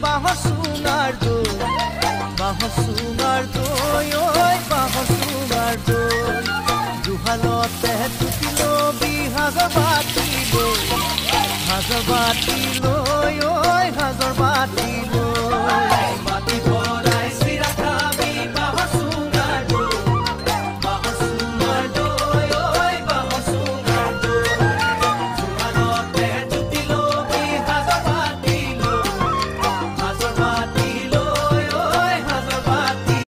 বাঁহৰ চুঙাৰ দৈ, বাঁহৰ চুঙাৰ দৈ, ঐ বাঁহৰ চুঙাৰ দৈ। জুহালতে টুকি লবি সাজৰ বাতি লৈ, সাজৰ বাতি